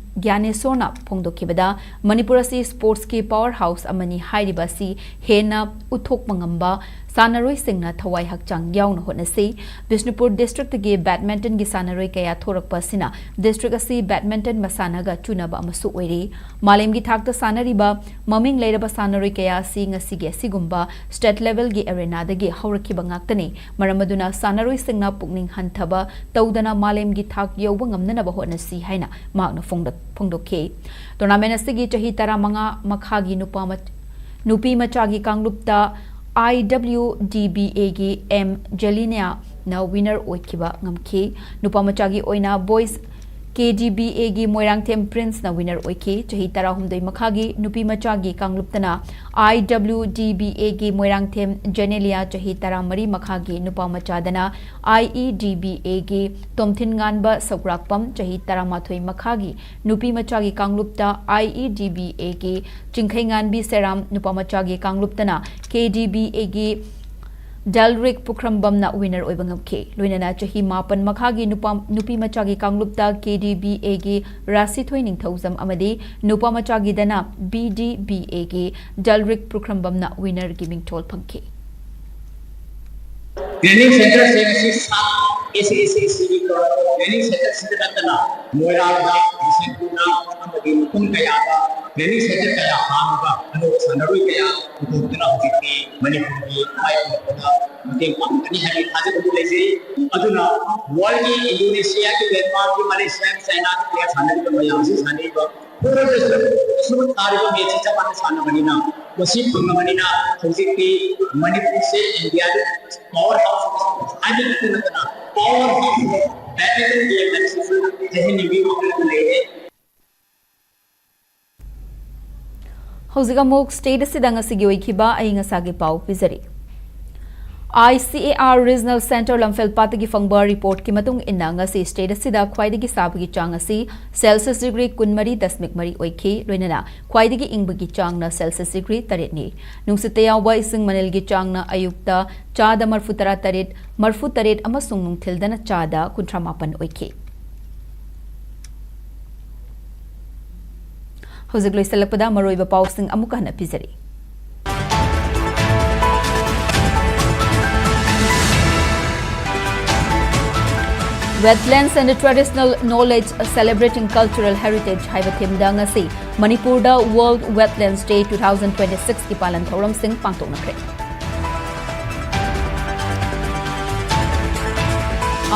ꯒ꯭ꯌꯥꯅꯦꯁꯣꯔꯅ ꯐꯣꯡꯗꯣꯛꯈꯤꯕꯗ, ꯃꯅꯤꯄꯨꯔ ꯑꯁꯤ ꯁ꯭ꯄꯣꯔꯠꯁꯀꯤ ꯄꯥꯋꯔ ꯍꯥꯎꯁ ꯑꯃꯅꯤ ꯍꯥꯏꯔꯤꯕ ꯑꯁꯤ ꯍꯦꯟꯅ ꯎꯠꯊꯣꯛꯄ ꯉꯝꯕ ꯁꯥꯟꯅꯔꯣꯏꯁꯤꯡꯅ ꯊꯋꯥꯏ ꯍꯛꯆꯥꯡ ꯌꯥꯎꯅ ꯍꯣꯠꯅꯁꯤ꯫ ꯕꯤꯁꯅꯨꯄꯨꯔ ꯗꯤꯁꯇ꯭ꯔꯤꯛꯇꯒꯤ ꯕꯦꯗꯃꯤꯟꯇꯟꯒꯤ ꯁꯥꯟꯅꯔꯣꯏ ꯀꯌꯥ ꯊꯣꯔꯛꯄ ꯑꯁꯤꯅ ꯗꯤꯁꯇ꯭ꯔꯤꯛ ꯑꯁꯤ ꯕꯦꯗꯃꯤꯟꯇꯟ ꯃꯁꯥꯟꯅꯒ ꯆꯨꯅꯕ ꯑꯃꯁꯨ ꯑꯣꯏꯔꯤ꯫ ꯃꯥꯂꯦꯝꯒꯤ ꯊꯥꯛꯇ ꯁꯥꯟꯅꯔꯤꯕ ꯃꯃꯤꯡ ꯂꯩꯔꯕ ꯁꯥꯟꯅꯔꯣꯏ ꯀꯌꯥ ꯑꯁꯤ ꯉꯁꯤꯒꯤ ꯑꯁꯤꯒꯨꯝꯕ ꯁ꯭ꯇꯦꯠ ꯂꯦꯚꯦꯜꯒꯤ ꯑꯦꯔꯦꯅꯥꯗꯒꯤ ꯍꯧꯔꯛꯈꯤꯕ ꯉꯥꯛꯇꯅꯤ꯫ ꯃꯔꯝ ꯑꯗꯨꯅ ꯁꯥꯟꯅꯔꯣꯏꯁꯤꯡꯅ ꯄꯨꯛꯅꯤꯡ ꯍꯟꯊꯕ ꯇꯧꯗꯅ ꯃꯥꯂꯦꯝꯒꯤ ꯊꯥꯛ ꯌꯧꯕ ꯉꯝꯅꯅꯕ ꯍꯣꯠꯅꯁꯤ ꯍꯥꯏꯅ ꯃꯍꯥꯛꯅ ꯐꯣꯡꯗꯣꯛ-, ꯐꯣꯡꯗꯣꯛꯈꯤ꯫ ꯇꯣꯔꯅꯥꯃꯦꯟ ꯑꯁꯤꯒꯤ ꯆꯍꯤ ꯇꯔꯥꯃꯉꯥ ꯃꯈꯥꯒꯤ ꯅꯨꯄꯥ ꯃ-, ꯅꯨꯄꯤ ꯃꯆꯥꯒꯤ ꯀꯥꯡꯂꯨꯞꯇ ꯑꯥꯏ ꯗꯕ꯭ꯂꯤꯎ ꯗꯤ ꯕꯤ ꯑꯦꯒꯤ ꯑꯦꯝ ꯖꯦꯂꯤꯅꯤꯌꯥ ꯅ winner ꯑꯣꯏꯈꯤꯕ ꯉꯝꯈꯤ꯫ ꯅꯨꯄꯥ ꯃꯆꯥꯒꯤ ꯑꯣꯏꯅ boys KDBA ꯒꯤ ꯃꯣꯏꯔꯥꯡꯊꯦꯝ ꯄ꯭ꯔꯤꯟꯁꯅ winner ꯑꯣꯏꯈꯤ꯫ ꯆꯍꯤ ꯇꯔꯥꯍꯨꯝꯗꯣꯏ ꯃꯈꯥꯒꯤ ꯅꯨꯄꯤ ꯃꯆꯥꯒꯤ ꯀꯥꯡꯂꯨꯞꯇꯅ IWDBA ꯒꯤ ꯃꯣꯏꯔꯥꯡꯊꯦꯝ ꯖꯦꯅꯦꯂꯤꯌꯥ, ꯆꯍꯤ ꯇꯔꯥꯃꯔꯤ ꯃꯈꯥꯒꯤ ꯅꯨꯄꯥ ꯃꯆꯥꯗꯅ IEDBA ꯒꯤ ꯇꯣꯝꯊꯤꯟꯉꯥꯟꯕ ꯁꯧꯒ꯭ꯔꯥꯛꯄꯝ, ꯆꯍꯤ ꯇꯔꯥꯃꯥꯊꯣꯏ ꯃꯈꯥꯒꯤ ꯅꯨꯄꯤ ꯃꯆꯥꯒꯤ ꯀꯥꯡꯂꯨꯞꯇ IEDBA ꯒꯤ ꯆꯤꯡꯈꯩꯉꯥꯟꯕꯤ ꯁꯦꯔꯥꯝ, ꯅꯨꯄꯥ ꯃꯆꯥꯒꯤ ꯀꯥꯡꯂꯨꯞꯇꯅ KDBA ꯒꯤ ꯗꯦꯜꯔꯤꯛ ꯄꯨꯈ꯭ꯔꯝꯕꯝꯅ winner ꯑꯣꯏꯕ ꯉꯝꯈꯤ꯫ ꯂꯣꯏꯅꯅ ꯆꯍꯤ ꯃꯥꯄꯟ ꯃꯈꯥꯒꯤ ꯅꯨꯄꯥ, ꯅꯨꯄꯤ ꯃꯆꯥꯒꯤ ꯀꯥꯡꯂꯨꯞꯇ KDBA ꯒꯤ ꯔꯥꯁꯤꯊꯣꯏ ꯅꯤꯡꯊꯧꯖꯝ ꯑꯃꯗꯤ ꯅꯨꯄꯥ ꯃꯆꯥꯒꯤꯗꯅ BDBA ꯒꯤ ꯗꯦꯜꯔꯤꯛ ꯄꯨꯈ꯭ꯔꯝꯕꯝꯅ winner ꯒꯤ ꯃꯤꯡꯊꯣꯜ ꯐꯪꯈꯤ꯫ Training centre ꯁꯤꯡ ꯑꯁꯤ ꯁꯥ SASAC ꯒꯤ ꯇꯣꯔꯣꯟꯇꯣ training centre ꯁꯤꯗ ꯅꯠꯇꯅ ꯃꯣꯏꯔꯥꯡꯗ, ꯕꯤꯁꯦꯝꯄꯨꯔꯗ ꯑꯃꯗꯤ ꯃꯐꯝ ꯀꯌꯥꯗ training centre ꯀꯌꯥ ꯍꯥꯡꯉꯒ ꯑꯅꯧꯕ ꯁꯥꯟꯅꯔꯣꯏ ꯀꯌꯥ ꯄꯨꯊꯣꯛꯇꯨꯅ ꯍꯧꯖꯤꯛꯇꯤ ꯃꯅꯤꯄꯨꯔꯒꯤ ꯃꯥꯏ ꯄꯥꯛꯄꯗ ꯃꯇꯦꯡ ꯄꯥꯡꯒꯅꯤ ꯍꯥꯏꯕꯒꯤ ꯊꯥꯖꯕ ꯑꯃ ꯂꯩꯖꯩ꯫ ꯑꯗꯨꯅ world ꯒꯤ ꯏꯟꯗꯣꯅꯦꯁꯤꯌꯥꯒꯤ, ꯃ꯭ꯌꯥꯟꯃꯥꯔꯒꯤ, ꯃꯂꯦꯁꯤꯌꯥꯒꯤ, ꯆꯥꯏꯅꯥꯒꯤ player ꯁꯥꯟꯅꯔꯤꯕ ꯃꯌꯥꯝꯁꯤ ꯁꯥꯟꯅꯔꯤꯕ ꯐꯨꯠꯕꯣꯜꯗꯁꯨ ꯁꯨꯝ ꯊꯥꯔꯤꯕ ꯃꯦꯠꯁꯁꯤ ꯆꯞ ꯃꯥꯟꯅ ꯁꯥꯟꯅꯕꯅꯤꯅ ꯃꯁꯤ ꯐꯪꯉꯕꯅꯤꯅ ꯍꯧꯖꯤꯛꯇꯤ ꯃꯅꯤꯄꯨꯔꯁꯦ ꯏꯟꯗꯤꯌꯥꯒꯤ power house ꯍꯥꯏꯕ ꯈꯛꯇ ꯅꯠꯇꯅ power house badminton game ꯍꯥꯏꯕꯁꯤꯁꯨ ꯆꯍꯤ ꯅꯤꯕꯤ ꯋꯥꯈꯜ ꯑꯃ ꯂꯩꯔꯦ꯫ ꯍꯧꯖꯤꯛ ꯑꯃꯨꯛ state ꯑꯁꯤꯗ ꯉꯁꯤꯒꯤ ꯑꯣꯏꯈꯤꯕ ꯑꯏꯪ ꯑꯁꯥꯒꯤ ꯄꯥꯎ ꯄꯤꯖꯔꯤ꯫ ICAR Regional Centre ꯂꯝꯐꯦꯜ ꯄꯥꯠꯇꯒꯤ ꯐꯪꯕ report ꯀꯤ ꯃꯇꯨꯡ ꯏꯟꯅ ꯉꯁꯤ state ꯑꯁꯤꯗ ꯈ꯭ꯋꯥꯏꯗꯒꯤ ꯁꯥꯕꯒꯤ ꯆꯥꯡ ꯑꯁꯤ Celsius degree ꯀꯨꯟꯃꯔꯤ ꯗꯁꯃꯤꯛ ꯃꯔꯤ ꯑꯣꯏꯈꯤ꯫ ꯂꯣꯏꯅꯅ ꯈ꯭ꯋꯥꯏꯗꯒꯤ ꯏꯪꯕꯒꯤ ꯆꯥꯡꯅ Celsius degree ꯇꯔꯦꯠꯅꯤ꯫ ꯅꯨꯡꯁꯤꯠꯇ ꯌꯥꯎꯕ ꯏꯁꯤꯡ ꯃꯅꯤꯜꯒꯤ ꯆꯥꯡꯅ ꯑꯌꯨꯛꯇ ꯆꯥꯗ ꯃꯔꯐꯨ ꯇꯔꯥ ꯇꯔꯦꯠ, ꯃꯔꯐꯨ ꯇꯔꯦꯠ ꯑꯃꯁꯨꯡ ꯅꯨꯡꯊꯤꯜꯗꯅ ꯆꯥꯗ ꯀꯨꯟꯊ꯭ꯔꯥ ꯃꯥꯄꯟ ꯑꯣꯏꯈꯤ꯫ ꯍꯧꯖꯤꯛ ꯂꯣꯏꯁꯤꯜꯂꯛꯄꯗ ꯃꯔꯨꯑꯣꯏꯕ ꯄꯥꯎꯁꯤꯡ ꯑꯃꯨꯛꯀ ꯍꯟꯅ ꯄꯤꯖꯔꯤ꯫ Wetlands and Traditional Knowledge Celebrating Cultural Heritage ꯍꯥꯏꯕ theme ꯗ ꯉꯁꯤ ꯃꯅꯤꯄꯨꯔꯗ World Wetlands Day two thousand twenty-six ꯀꯤ ꯄꯥꯂꯟ ꯊꯧꯔꯝꯁꯤꯡ ꯄꯥꯡꯊꯣꯛꯅꯈ꯭ꯔꯦ꯫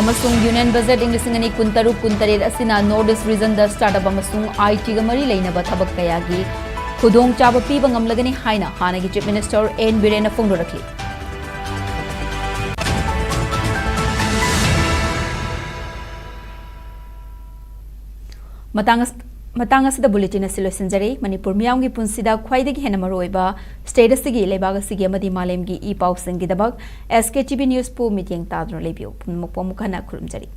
ꯑꯃꯁꯨꯡ Union Budget ꯏꯪ ꯂꯤꯁꯤꯡ ꯑꯅꯤ ꯀꯨꯟꯇꯔꯨꯛ ꯀꯨꯟꯇꯔꯦꯠ ꯑꯁꯤꯅ North East Region ꯗ startup ꯑꯃꯁꯨꯡ IT ꯒ ꯃꯔꯤ ꯂꯩꯅꯕ ꯊꯕꯛ ꯀꯌꯥꯒꯤ ꯈꯨꯗꯣꯡꯆꯥꯕ ꯄꯤꯕ ꯉꯝꯂꯒꯅꯤ ꯍꯥꯏꯅ ꯍꯥꯟꯅꯒꯤ Chief Minister N ꯕꯤꯔꯦꯟꯅ ꯐꯣꯡꯗꯣꯔꯛꯂꯤ꯫ ꯃꯇꯥꯡ ꯑꯁ-, ꯃꯇꯥꯡ ꯑꯁꯤꯗ ꯕꯨꯂꯦꯇꯤꯟ ꯑꯁꯤ ꯂꯣꯏꯁꯤꯟꯖꯔꯦ꯫ ꯃꯅꯤꯄꯨꯔ ꯃꯤꯌꯥꯝꯒꯤ ꯄꯨꯟꯁꯤꯗ ꯈ꯭ꯋꯥꯏꯗꯒꯤ ꯍꯦꯟꯅ ꯃꯔꯨꯑꯣꯏꯕ ꯁ꯭ꯇꯦꯠ ꯑꯁꯤꯒꯤ, ꯂꯩꯕꯥꯛ ꯑꯁꯤꯒꯤ ꯑꯃꯗꯤ ꯃꯥꯂꯦꯝꯒꯤ E ꯄꯥꯎꯁꯤꯡꯒꯤꯗꯃꯛ S K T V News ꯄꯨ ꯃꯤꯠꯌꯦꯡ ꯇꯥꯗꯨꯅ ꯂꯩꯕꯤꯌꯨ꯫ ꯄꯨꯝꯅꯃꯛꯄꯨ ꯑꯃꯨꯛ ꯍꯟꯅ ꯈꯨꯔꯨꯝꯖꯔꯤ꯫